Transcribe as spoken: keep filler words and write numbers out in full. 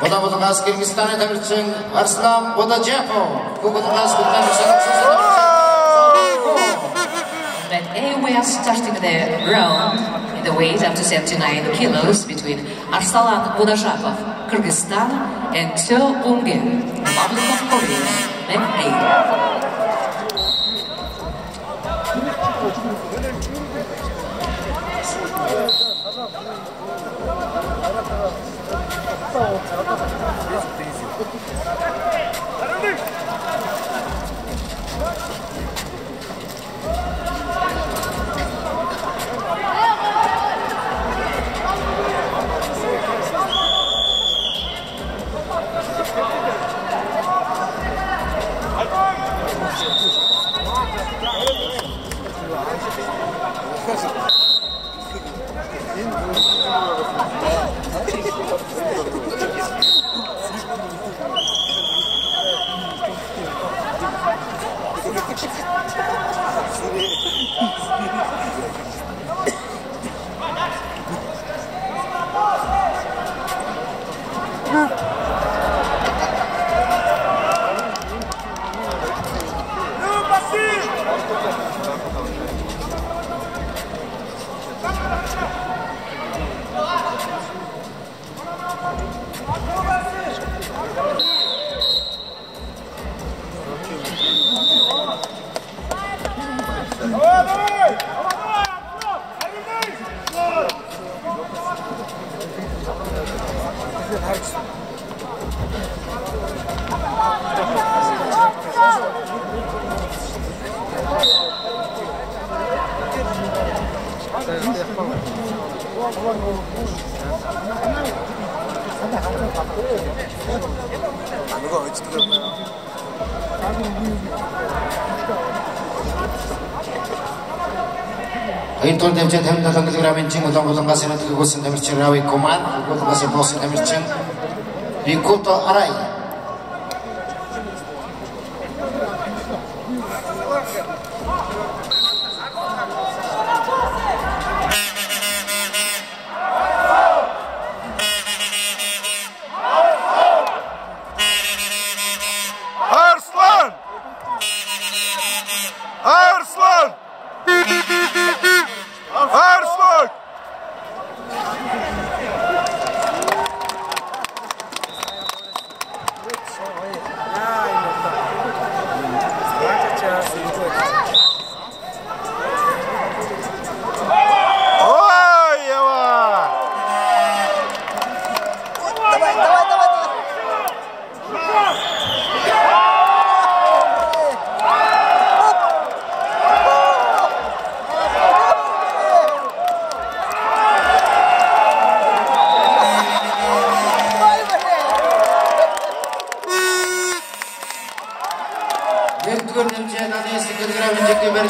Булан-Булангаас Кыргызстанай тамирчын Арслан Будажапов. Хүгү-Булангаас Кыргызстанай тамирчын. But anyway, we are starting the round in the weight up to seventy-nine kilos between Арслан Будажапов, Кыргызстан, and Цё Бунгэ, Republic of Korea, rank A. Хоёрдугаар дэмжээ табин долоон килограммын жэн Улаан-Булангаас Янадаг хүгжөөһэн тамирчын Рави Кумар, Улаан-Булангаас Япосын тамирчын Викуто Арай. Арслан! Арслан! Арслан! Ой, ява! Давай, давай, давай, давай. Нэгдүгээр дэмжээ над десять килограмм жэгтэй бари.